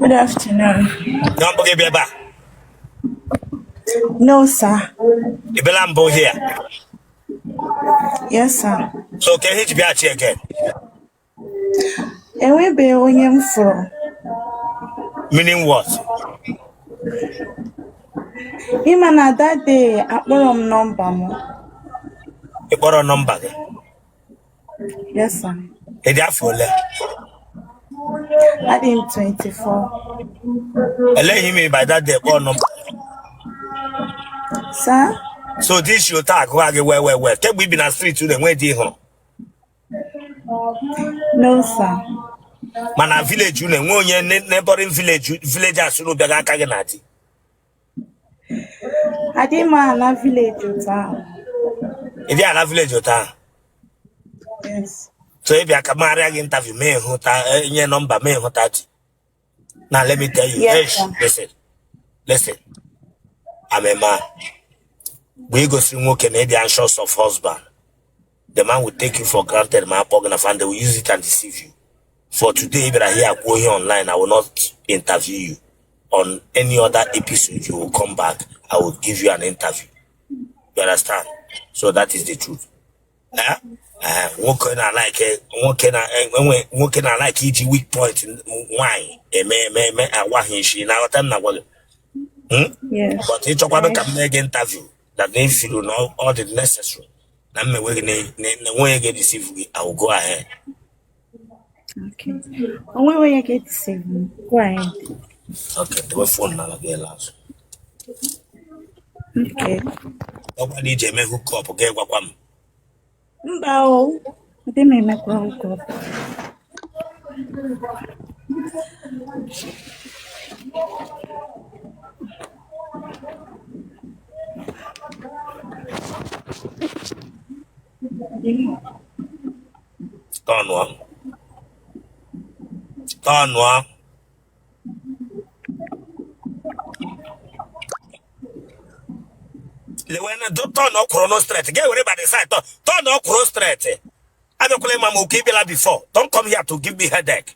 Good afternoon. Na mbụ gị bịa ebe a? No, sir. Ị bịala mbụ here? Yes, sir. So kee ihe i ji bịaghachi again? Enwebeghị onye m fụrụ. Meaning what? Ị ma na that day akpọrọ m nọmba m. Ị kpọrọ nọmba gị? Yes, sir. Ị dị afọ ole? Adị m 24. Elee ihe i mere by that day kpọọ nọmba? Sir? So this your tag agụgha gị wee wee wee kemgbe i bi na street unu enwe di ị hụrụ? No, sir. Mana village unu enwe onye neighboring village villagers unu bịaga aka gị na di? Adị m ala village otu ahụ. Ị dị ala village otu ahụ? Yes. So ị bịa ka marịa gị interview mee hụta nye nọmba mee hụta di. Now let me tell you, Yes, hey, sir. listen, listen. I'm a man. Mgbe ị gosiri nwoke na ị dị anxious of husband, the man will take you for granted ma akpọ gị na phone, they will use it and deceive you. For today, ị bịara here kwuo ihe online, I will not interview you. On any other episode, you will come back, I will give you an interview. You understand? So that is the truth. Eh? Eh, nwoke na-alike nwoke na enwe nwoke na-alike iji weak point nwaanyị eme eme eme awa ha isi na-aghọta m na-agwa gị? Yes. But ị chọkwanụ ka m mee gị interview that na ị feel na ọ dị necessary na m mewe gị na enweghị ga-edeceive gị, I will go ahead. Okay. O nweghị onye ga-edeceive m. Go ahead. Okay, dewe phone n'ala gị ele azụ. Okay. Ọkwa na iji eme hook up gị gwakwa m. Mba o, adị m emekwa hook up. Tọnụọ. Tọnụọ. Lewe na tọnụ ọkwụrụ no straight. Ga ewere by the side. Tọnụ ọkwụrụ straight. Abịakwala ịma m oke ị bịala before. Don't come here to give me headache.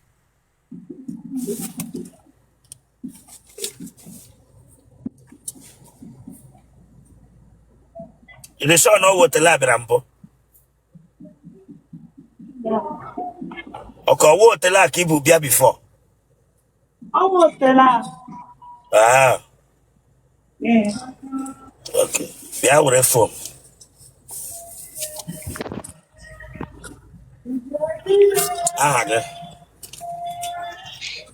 Ị dị sure na ọ wụ otele a bịara mbụ? Ọ ka ọ wụ otele a ka i bu bịa before? Ọ wụ otele a. Ah, Ee. okay. Bịa were phone. Aha gị?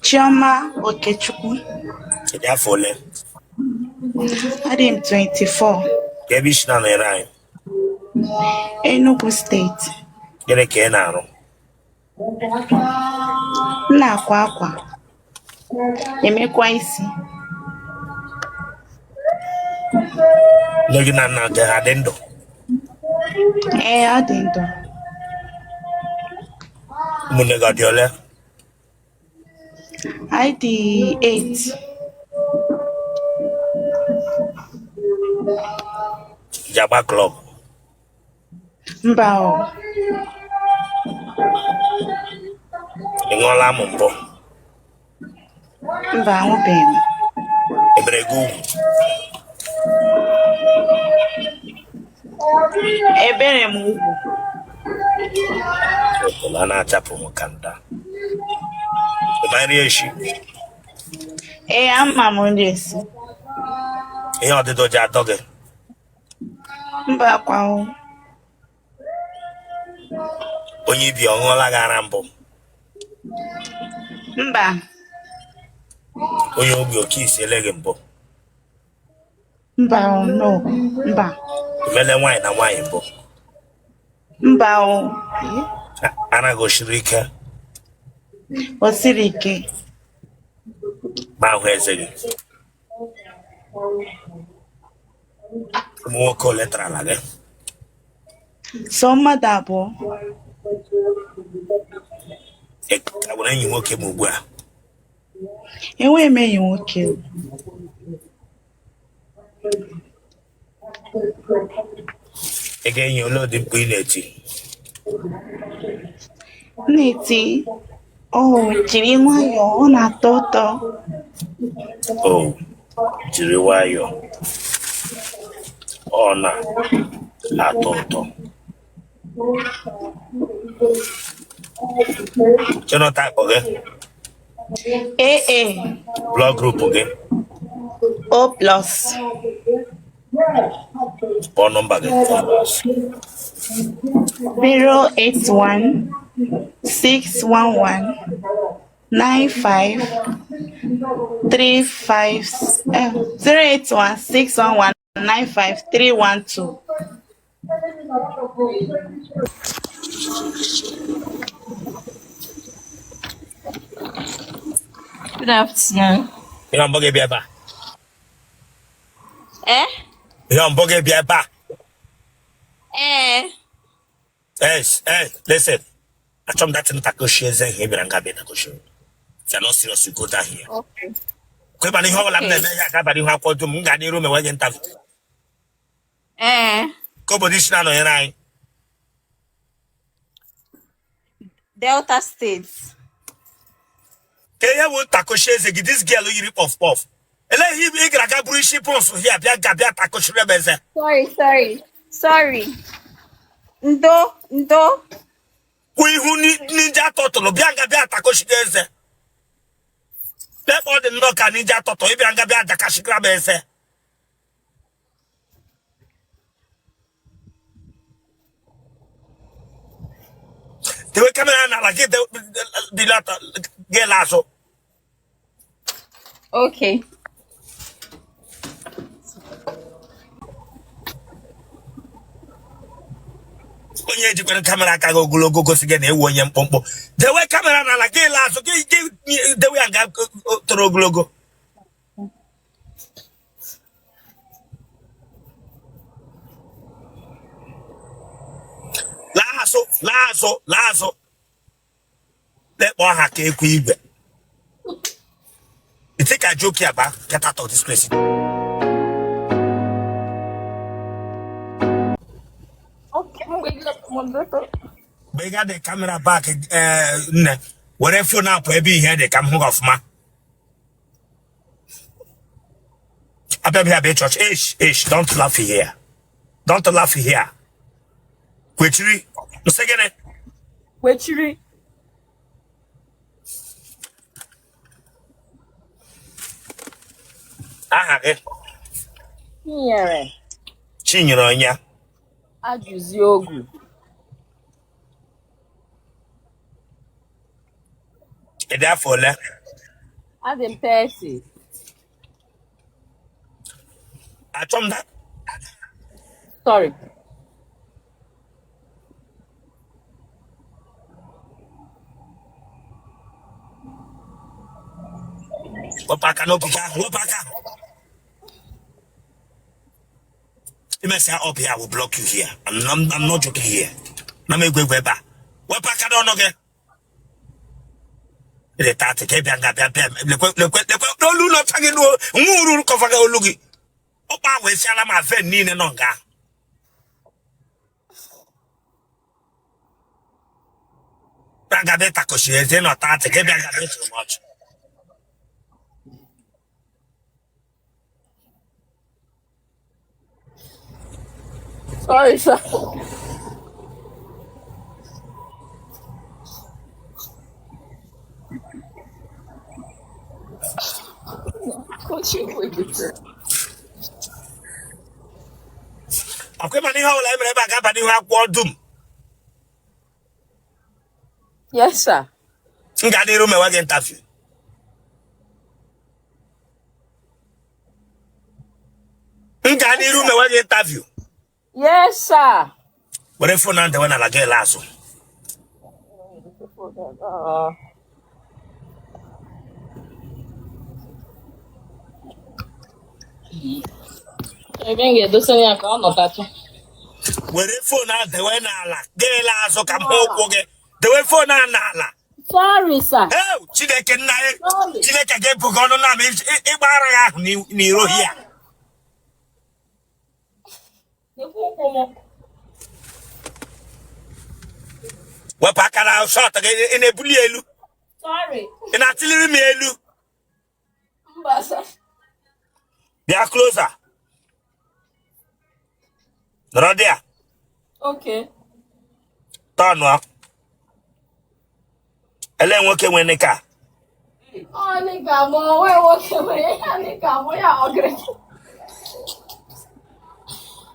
Chioma Okechukwu. Ị dị afọ ole? Adị m 24. Kee ebe i si na-anọnyere anyị? Enugu steeti. Gịnị ka ị na-arụ? M na-akwa akwa, emekwa isi. Nne gị na nna gị ha dị ndụ? Ee, ha dị ndụ. Ụmụnne gị ọ dị ole? Anyị dị 8. I ji agba club? Mba o. Ị ṅụọla amụ mbụ? Mba, aṅụbeghị m. E bere gị ugwu? Ebere m ugwu. Okolo a na-achapụ m ka nda. Ị ma nri esi? Ee, ama m nri esi. Ihe ọdịdọ ji atọ gị? Mba kwa o. Onye ibi ọ ṅụọla gị ara mbụ? Mba. Onye ogbi o kissiele gị mbụ? Mba o, no. Mba. I mele nwaanyị na nwaanyị mbụ? Mba o. Ara gị o siri ike? O siri ike. Ma ahụ eze gị. Ụmụ nwoke ole tarala gị? Sọ mmadụ abụọ. Ị ka nwere enyi nwoke ma ugbu a? Enweghị m enyi nwoke. Ị ga-enyi ole ụdị mkpu ị na-eti? M na-eti Oh, jiri nwayọọ, ọ na-atọ ụtọ. Oh, jiri nwayọọ, ọ na-atọ ụtọ. Genotype gị? AA. Blood group gị? O plus. Kpọọ nọmba gị. 081 611 95 35 081 611 95 312. Good afternoon. Ihe mbụ gị bịa ebe a. Eh? Ihe mbụ gị bịa ebe a. Eh. Yes, eh, listen. Achọ m that ntakoshi eze ihe ị bịara nga bịa takoshi. If you're not serious, you go down here. Okay. Kwe mana ihe ọbụla m Okay. na-eme ya ga-abara ihu akwụkwọ dum m ga n'iru mewe gị interview. Eh. Ka obodo i si na-anọnyere anyị. Delta State. Ka ihe bụ ntakoshi eze gị this girl yiri puff puff. Elee ihe ị gara aga buru isi pons here bịa ga bịa takoshiri m eze. Sorry, sorry. Sorry. Ndo, ndo. Kwụ ihu ninja turtle bịa nga bịa takoshiri eze. Ebe ọ dị nnọọ ka ninja turtle ị bịa nga bịa dakashikara m eze. Dewe kamera n'ala gị bilata gị la azụ. Okay. Onye ejikwara kamera aka gị ogologo gosi gị na ị wụ onye mkpụmkpụ. Dewe kamera n'ala gị la azụ gị dewe ya nga toro ogologo. Laa azụ, laa azụ, laa azụ. Lekpọ ha ka ekwe igwe. You think I joke here, ba? Get out of this place. Okay, Mgbe ị ga-adị camera back, nne, were phone apụ ebe ihe dị ka m hụ gị ọfụma. Abịa bịa bịa chọọchị. Ish, ish, don't laugh here. Don't laugh here. Kwechiri. M sị gịnị? Kwechiri. Aha gị? Chinyere. Chinyere onye? Ajụzi Ogu. Ị dị afọ ole? Adị m 30. Achọ m da. Sorry. Wepụ aka n'obi gị ahụ, wepụ aka ahụ. I mesịa up here, I will block you here. I'm not joking here. Na m egwu egwu ebe a. Wepụ aka n'ọnụ gị. Ị dị 30 ka ị bịa nga bịa bịa lekwe lekwe lekwe n'olu nọcha gị n'o nwa uru kọfa gị olu gị. Ọkpa ahụ esiala ma ven niile nọ nga ahụ. Bịa nga bịa takoshi eze nọ 30 ka ị bịa nga bịa too much. Sorry, sir. Ọkwa ịma na ihe ọbụla e mere ebe a ga-aba n'ihu akwụkwọ dum. Yes, sir. M ga n'iru mewe gị interview. M gaa n'iru mewe gị interview. Yes, sir. Were phone ahụ dewe n'ala gị ele azụ. Ebe m ga-edosa ya ka ọ nọtatụ. Were phone ahụ dewe n'ala gị ele azụ ka m hụ ụkwụ gị. Dewe phone ahụ n'ala. Sorry, sir. Ew, Chineke nna ya. Sorry. Chineke ga-ebu gị ọnụ na ma ịgba ara gị ahụ n'iro hia. Wepụ aka na short gị ị na-ebuli elu. Sorry. Ị na-atịliri m elu? Mba, sir. Bịa closer. Nọrọ dị a. Okay. Tọnụọ. Ele nwoke nwe knicker? Ọ knicker m onwe nwoke nwere ya knicker m ya ọgịrị.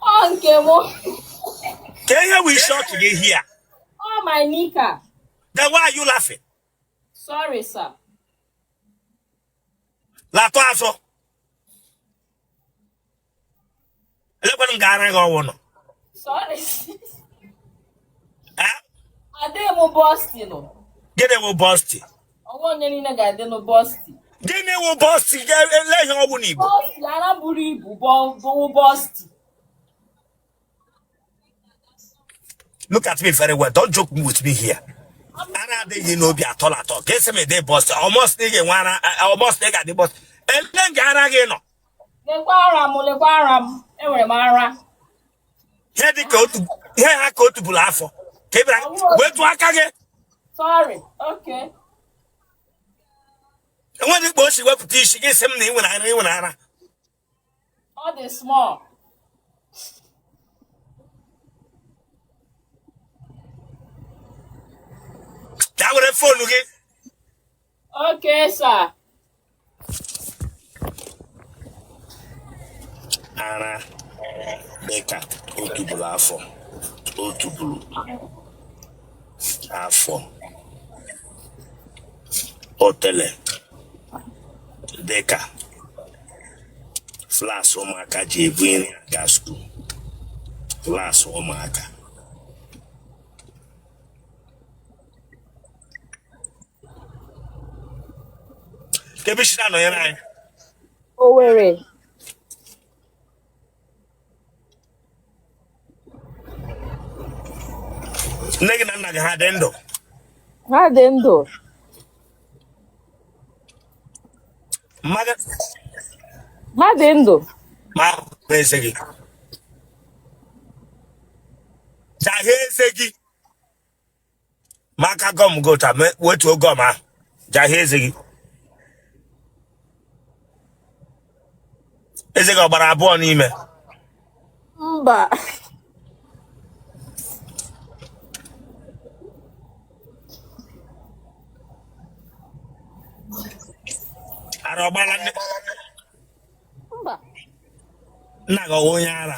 Ọ nke m. Ka ihe wụ isi ọchị gị here? Ọ my knicker. Then why are you laughing? Sorry, sir. Latụ azụ. Elekwanụ m ga-ara gị ọnwụ nọ. Sorry. Eh? Adịghị m busty nụ. Gịnị wụ busty? Ọnwa onye niile ga-adị nụ busty. Gịnị wụ busty? Ele ihe ọ bụ n'Igbo? Busty ara buru ibu bụ busty. Look at me very well. Don't joke with me here. Ara adịghị n'obi atọ na atọ. Ka esi m ede busty. Almost na ị ga-enwe ara, almost na ị ga-adị busty. Ele nga ara gị nọ. Lekwa ara m, lekwa ara m. Enwere m ara. Ihe dị ka otu ihe ha ka otu bụrụ afọ. Ka ị bịara wetu aka gị. Sorry. Okay. Enweghị mkpa o si wepụta isi gị sị m na ị nwere ara, ị nwere ara. Ọ dị small. Bịa were phone gị. Okay, sir. Ara dịka otubulu afọ, otubulu afọ, otele dịka flask ụmụaka ji ebu nri aga school, flask ụmụaka. Kebe isi na-anọnyere anyị? Owerri. Nne gị na nna gị ha dị ndụ? Ha dị ndụ. Mma gị? Ha dị ndụ. Ma bụ eze gị. Jahee eze gị. Maka gum gota wetuo gum ahụ. Jahee eze gị. Eze gị ọ gbara abụọ n'ime? Mba. Ara ọ gbara nne? Mba. Nna gị ọ wụ onye ara?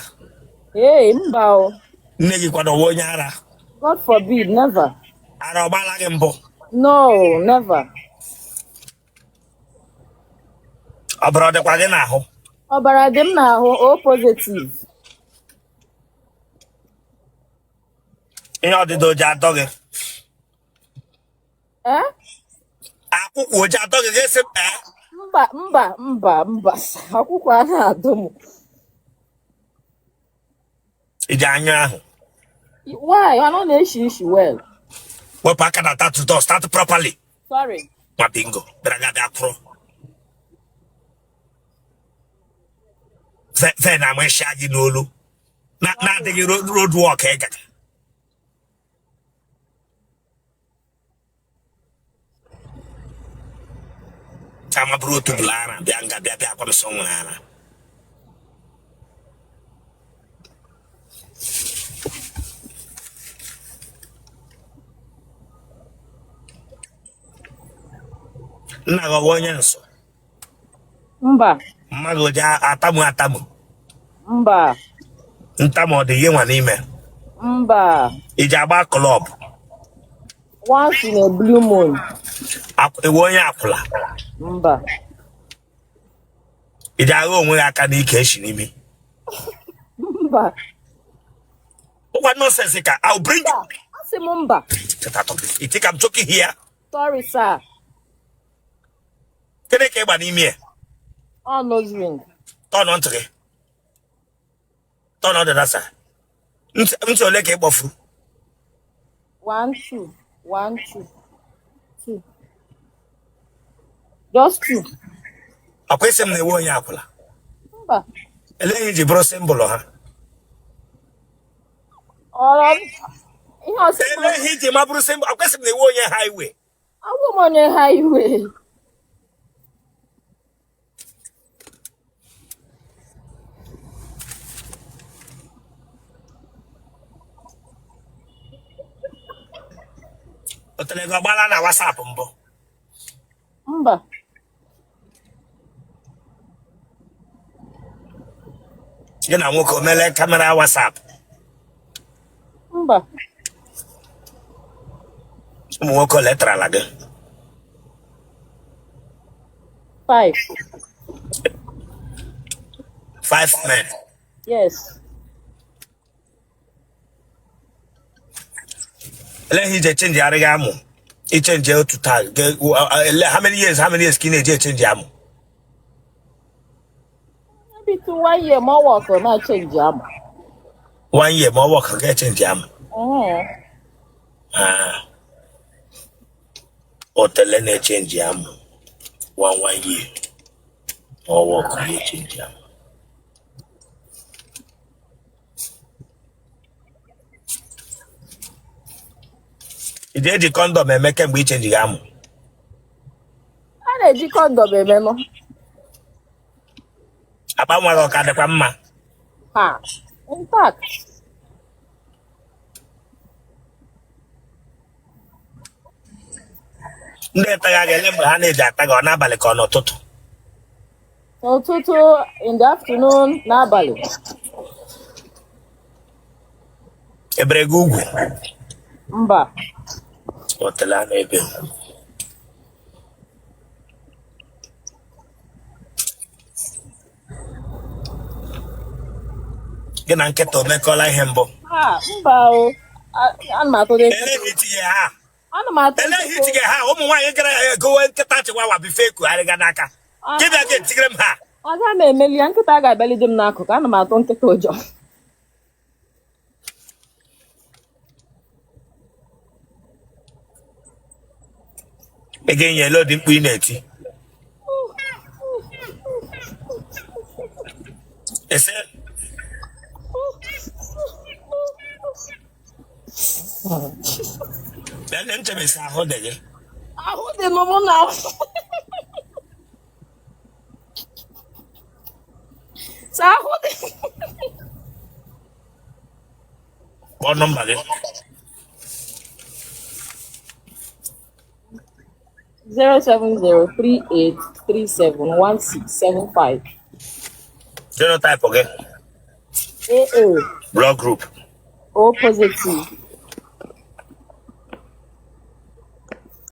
Ee, mba o. Nne gị kwado ọ wụ onye ara? God forbid, never. Ara ọ gbala gị mbụ? No, never. Ọbara ọ dịkwa gị n'ahụ? Ọbara dị m n'ahụ, O positive. Ihe ọdịda o ji atọ gị? Eh? Akwụkwọ o ji atọ gị ga-esi m ee? Mba, mba, mba, mba. Akwụkwọ a na-adụ m. Iji anya ahụ. Why? Ọ nọ na-eshi ishi well. Wepụ aka na tattoo door, start properly. Sorry. Nwa bingo, bịara ga bịa kwụrụ. Ve na amụsịa gị n'olu. Na-adịghị road work ị gara. Kama bụrụ otu bụla ara bịa nga bịa bịa gwa m sọ nwere ara. Nna gị ọ wụ onye nsọ? Mba. Mma gị o ji atamu atamu? Mba. Ntamu ọ dị ihe nwa n'ime? Mba. I ji agba club? Once in a blue moon. Ị wụ onye akwụla? Mba. I ji agha onwe gị aka n'ike esi n'imi? Mba. What nonsense ka I'll bring you. Asị m mba. Get out of this. You think I'm joking here? Sorry, sir. Gịnị ka ị gba n'imi ya? Ọ nose ring. Tọnụ ntị gị. Tọnụ ọdịda sa. Ntị ole ka ị kpọfuru? 1, 2, 1, 2, 2. Just 2. Ọkwa ị sị m na ị wụ onye akwụla? Mba. Elee ihe i ji bụrụ symbol ha? Ihe ọsị Elee ihe i ji ma bụrụ symbol? Ọkwa ị sị m na ị wụ onye highway. Awụ m onye highway. Otele gị ọgbala na WhatsApp mbụ? Mba. Gị na nwoke o mele camera WhatsApp? Mba. Ụmụ nwoke ole tarala gị? 5. 5 men? Yes. Ele ihe iji echenji arịghị amụ ichenji otu taa ele how many years ka ị na-eji echenji amụ? Maybe to one year ma ọ work na change amụ. One year ma ọ work ga echenji amụ? Mm. Ah. Otele na-echenji amụ one year ma ọ work ga echenji amụ. Ị ga-eji condom eme kemgbe ichenji gị amụ? A na-eji condom eme nọ. Akpa nwa gị ọ ka dịkwa mma? Ha. Intact. Ndị etaghị gị, ele mgbe ha na-eji ata gị, ọ n'abalị ka ọ n'ụtụtụ? N'ụtụtụ, in the afternoon, n'abalị. Ebere gị ugwu? Mba. Otele a na-ebe. Gị na nkịta o mekọla ihe mbụ? Ha, mba o. Ana m atụ Ele ihe itinye ha? Ana m atụ Ele ihe itinye ha? Ụmụ nwaanyị gara egowe nkịta chihuahua bife ekugharịga n'aka gị bịa ga-etigere m ha. Aga m emeli ya, nkịta ga-abịalide m n'akụkụ. Ana m atụ nkịta ụjọ. Ị ga-enye ele ụdị mkpu ị na-eti ese. Bịa nye nchebesi ahụ dị gị. Ahụ dị nụ mụ na sa ahụ dị. Kpọọ nọmba gị. 07038371675. Genotype gị? AA. Blood group? O positive.